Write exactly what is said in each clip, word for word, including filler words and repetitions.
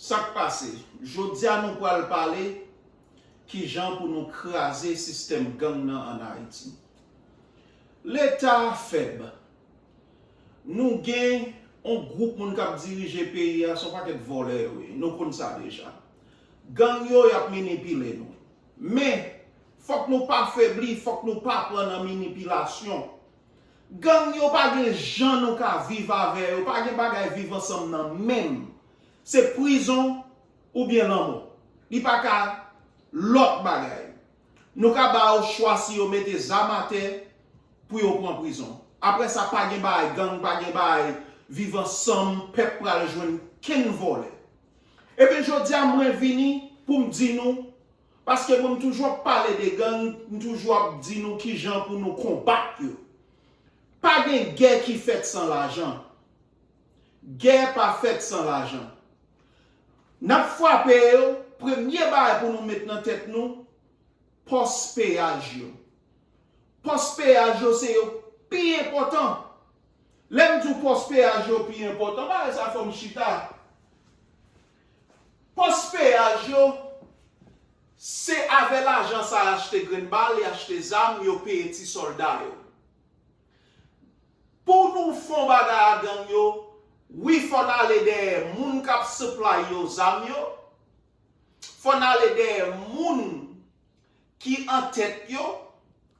Sa k pase? Jodi a nou pral pale kijan pou nou kraze sistèm gang nan ann Ayiti. Leta fèb. Nou gen yon gwoup moun k ap dirije peyi a, se yon pakèt vòlè yo ye. Nou konn sa deja. Gang yo, y ap minipile nou. Men, fòk nou pa febli, fòk nou pa pran nan minipilasyon. Gang yo pa gen jan nou ka viv avè yo, pa gen bagay viv ansanm nan menm. Se prizon oubyen lanmò. Li pa ka lòt bagay. Nou ka ba yo chwa si yo mete zam atè pou yo pran prizon. Apre sa, pa gen bagay gang, pa gen bagay viv ansanm, pèp pral jwenn kenn vòlè. Ebyen, jodi a mwen vini pou m di nou, paske mwen m toujou ap pale de gang, m toujou ap di nou kijan pou nou konbat yo. Pa gen gè ki fèt san lajan. Gè pa fèt san lajan. N ap frape yo, premye bagay pou nou met nan tèt nou, pòs peyaj yo. Pòs peyaj yo se yo pi enpòtan. Lè m di w pòs peyaj yo pi enpòtan, bagay sa fè m chita. Pòs peyaj yo, se avè lajan sa y achte grenn bal, y achte zam, yo peye ti sòlda yo. Pou nou fè yon bagay a gang yo, wi, fò n ale dèyè moun k ap supply yo zam yo, fò n ale dèyè moun ki an tèt yo,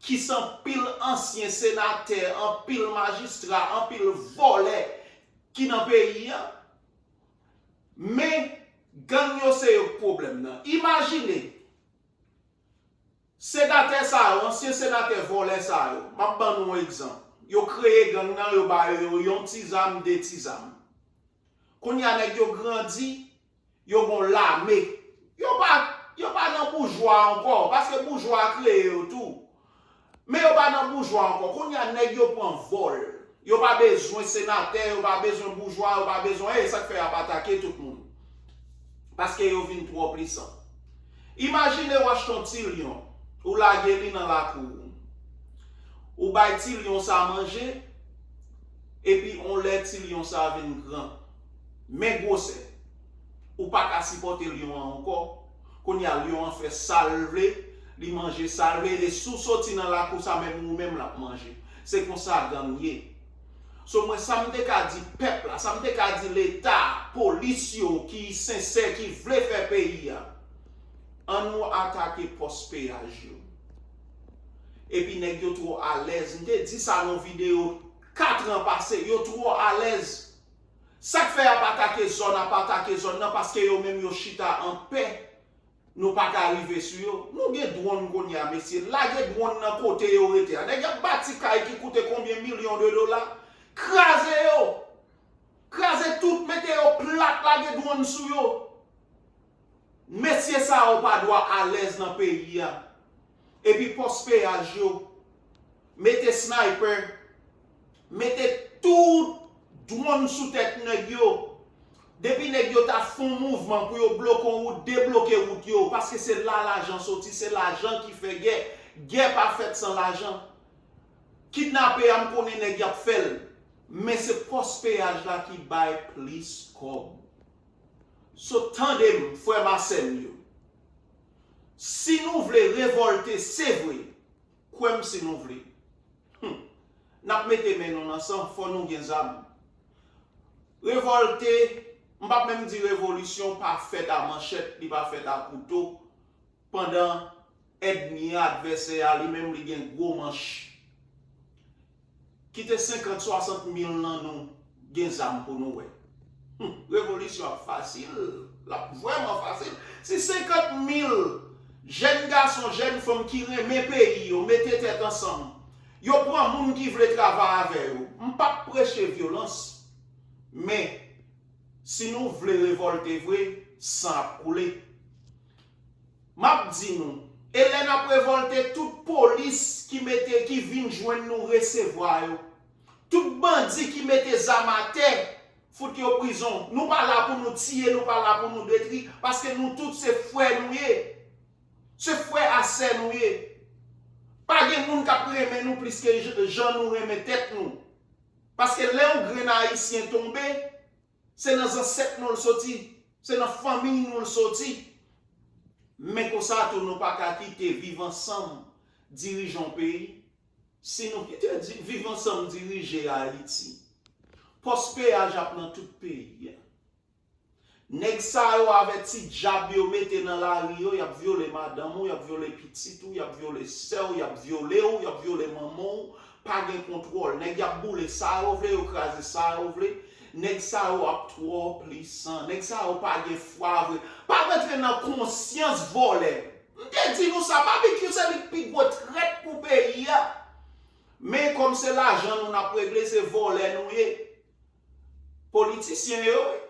ki se anpil ansyen senatè, anpil majistra, anpil vòlè ki nan peyi a. Men, gang yo se yo k pwoblèm nan. Imajine, senatè sa yo, ansyen senatè vòlè sa yo, m ap ban nou yon egzanp. Yo kreye gang nan, yo ba yo yon ti zam, de ti zam. Kounye a, nèg yo grandi, yo gon lame. Yo pa, yo pa nan boujwa ankò, paske boujwa a kreye yo tou. Men yo pa nan boujwa ankò. Kounye a, nèg yo pran vòl. Yo pa bezwen senatè, yo pa bezwen boujwa, yo pa bezwen, e sa k fè y ap atake tout moun. Paske yo vin twò pwisan. Imajine w achte yon ti lyon, ou lage li nan lakou w. Ou bay ti lyon sa manje, epi yon lè ti lyon sa vin gran. Men gwosè. Ou pa ka sipòte lyon an ankò. Kounye a, lyon an fè sa l vle, li manje sa l vle, e si w soti nan lakou sa, menm ou menm l ap manje. Se konsa gang ye. So, mwen, sa m te ka di pèp la, sa m te ka di Leta, polis yo ki sensè, ki vle fè peyi a, ann nou atake pòs peyaj yo. Epi nèg yo twò alèz. M te di sa nan videyo kat an pase, yo twò alèz. Sa k fè y ap atake zòn, ap atake zòn nan, paske yo menm yo chita anpè. Nou pa ka rive sou yo. Nou gen dwòn kounye a, mesye. Lage dwòn nan kote yo rete a. Nèg y ap bati kay ki koute konbyen milyon de dola. Kraze yo. Kraze tout, mete yo plat, lage dwòn sou yo. Mesye sa yo pa dwe alèz nan peyi a. Epi pòs peyaj yo, mete sniper, mete tout dwòn sou tèt nèg yo. Depi nèg yo ta fè yon mouvman pou yo bloke yon wout, debloke wout yo, paske se la lajan soti, se lajan ki fè gè. Gè pa fèt san lajan. Kidnape a, m konnen nèg y ap fè l, men se pòs peyaj la ki bay plis kòb. So, tande m, frè m a sè m yo. Si nou vle revòlte, se vre, kwè m si nou vle. Hmm. N ap mete men nou nan san, fò nou gen zam. Revòlte, m p ap menm di revolisyon pa fèt a manchèt, li pa fèt a kouto, pandan ènmi an, advèsè a, li menm, li gen gwo manch. Kite senkant, swasant mil nan nou gen zam pou nou wè. Hmm, revolisyon ap fasil, l ap vrèman fasil. Si senkant mil jèn gason, jèn fanm ki renmen peyi yo mete tèt ansanm, yo pran moun ki vle travay avè yo, m p ap preche vyolans, men si nou vle revòlte vre, san ap koule. M ap di nou, e lè n ap revòlte, tout polis ki mete, ki vin jwenn nou, resevwa yo. Tout bandi ki mete zam atè, fout yo prizon. Nou pa la pou nou tiye, nou pa la pou nou detri, paske nou tout se frè nou ye. Se frè a sè nou ye. Pa gen moun k ap renmen nou plis ke j-, jan nou renmen tèt nou. Paske lè yon grenn ayisyen tonbe, se nan zansèt nou l soti. Se nan fanmiy nou l soti. Men konsa tou nou pa ka kite Viv Ansanm dirije yon peyi. Si nou kite di- Viv Ansanm dirije Ayiti, pòs peyaj ap nan tout peyi a. Nèg sa yo avè ti djab yo mete nan lari yo, y ap vyole madanm ou, y ap vyole pitit ou, y ap vyole sè w, y ap vyole w, y ap vyole manman w, pa gen kontwòl. Nèg y ap boule sa yo vle, yo kraze sa yo vle. Nèg sa yo ap twò plisan. Nèg sa yo pa gen fwa vre. Pa rantre nan konsyans vòlè. M te di nou sa, Babekyou se li k pi gwo trèt pou peyi a. Men kòm se lajan nou n ap regle, se vòlè nou ye. Politisyen yo, wi.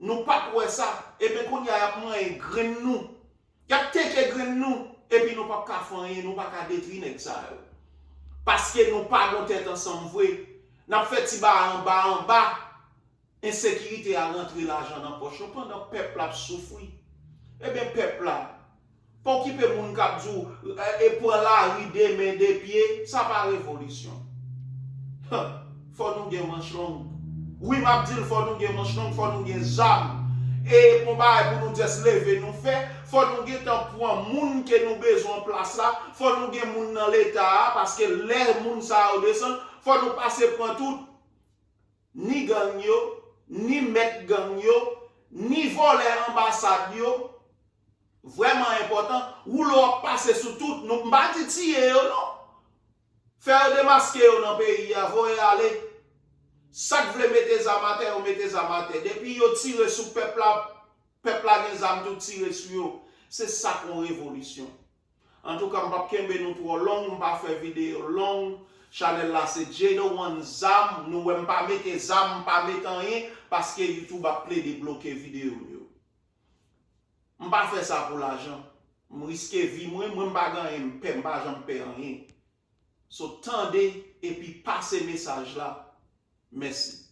Nou p ap wè sa. Ebyen kounye a y ap manyen grenn nou. Y ap teke grenn nou. Epi nou p ap ka fè anyen, nou pa ka detwi nèg sa yo. Paske nou pa gon tèt ansanm vre. N ap fè ti bagay anba anba. Ensekirite a rantre lajan nan pòch nou pandan pèp la ap soufri. Ebyen pèp la, pa okipe moun k ap di w, e, e pran lari de men de pye, sa pa revolisyon. Huh, fò nou gen manch long. Wi, m ap di l, fò nou gen manch long, fò nou gen zam. E pa yon bagay pou nou just leve nou fè, fò nou gentan pran moun ke nou bezwen an plas la, fò nou gen moun nan leta a, paske lè moun sa yo desann, fò nou pase pran tout. Ni gang yo, ni mèt gang yo, ni vòlè anbasad yo. Vrèman enpòtan, woulo ap pase sou tout nou. M pa di tiye yo non. Fè yo demaske yo nan peyi a, voye ale. Sa k vle mete zam atè, yo mete zam atè. Depi yo tire sou pèp la, pèp la gen zam tou tire sou yo. Se sa k yon revolisyon. Antouka, m p ap kenbe nou twò long, m pa fè videyo long. Chanèl la se Jada One Zam. Nou wè m pa mete zam, m pa mete anyen, paske YouTube ap plede bloke videyo m yo. M pa fè sa pou lajan. M riske vi mwen, mwen m pa gen anyen m pè, m pa janm pè anyen. So, tande epi pase mesaj la. Mèsi.